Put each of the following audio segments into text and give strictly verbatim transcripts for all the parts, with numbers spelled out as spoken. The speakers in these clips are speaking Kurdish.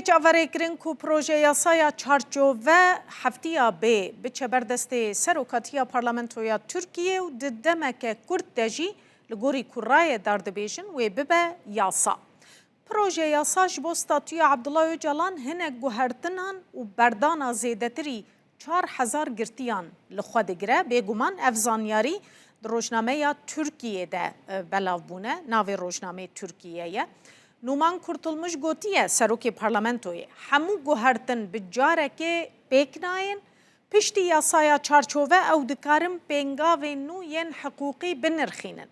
Çaverêkirin ku proje yasaya çarçove heftiya bê biçe ber destê Serokatiya Parlamentoya Tirkiyê û di demeke kurt de jî li gorî ku rayedar dibêjin wê bibe yasa. Proje yasa ji bo statûya Abdullah Ocalan hinek guhertinan û berdana zêdetirî çar hezar girtiyan li xwe digire. Bêguman ev zanyarî di rojnameya Tirkiyê de, e, belav bûne, navê rojnameyê Tirkiye ye. Numan Kurtulmuş gotiye, serokê parlamentoyê, hemû guhertin bi carekê pêk nayên, piştî yasaya çarçove ew dikarin pêngavên nû yên hiqûqî binirxînin.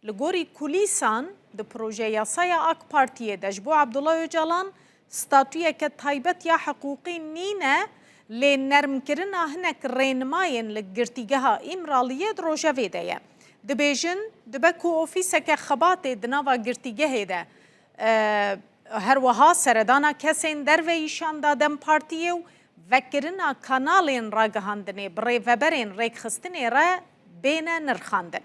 Li gorî kulîsan, di proje yasaya AK Partiyê de ji bo Abdullah Ocalan statuyeke taybet ya hiqûqî nîne, lê nermkirina hinek rênimayên li Girtîgeha Îmraliyê di rojevê de ye. Dibêjin, dibe ku ofîseke xebatê di nava girtîgehê de, e, her wiha seredana kesên derveyî şanda DEM Partiyê û vekirina kanalên ragihandinê bi rêveberên rêkxistinê re bêne nirxandin.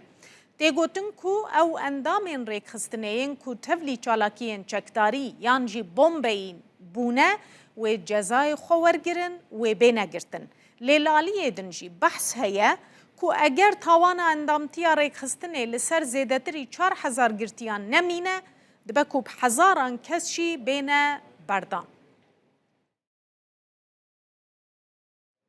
Tê gotin ku ew endamên rêkxistinê yên ku tevlî çalakiyên çekdarî yan jî bombeyî bûne, wê cezayê xwe wergirin, wê bêne girtin. Lê li aliyê din jî behs heye ku eger tawana endamtiya rêkxistinê li ser zêdetirî çar hezar girtiyan nemîne, dibe ku bi hezaran kes jî bêne berdan.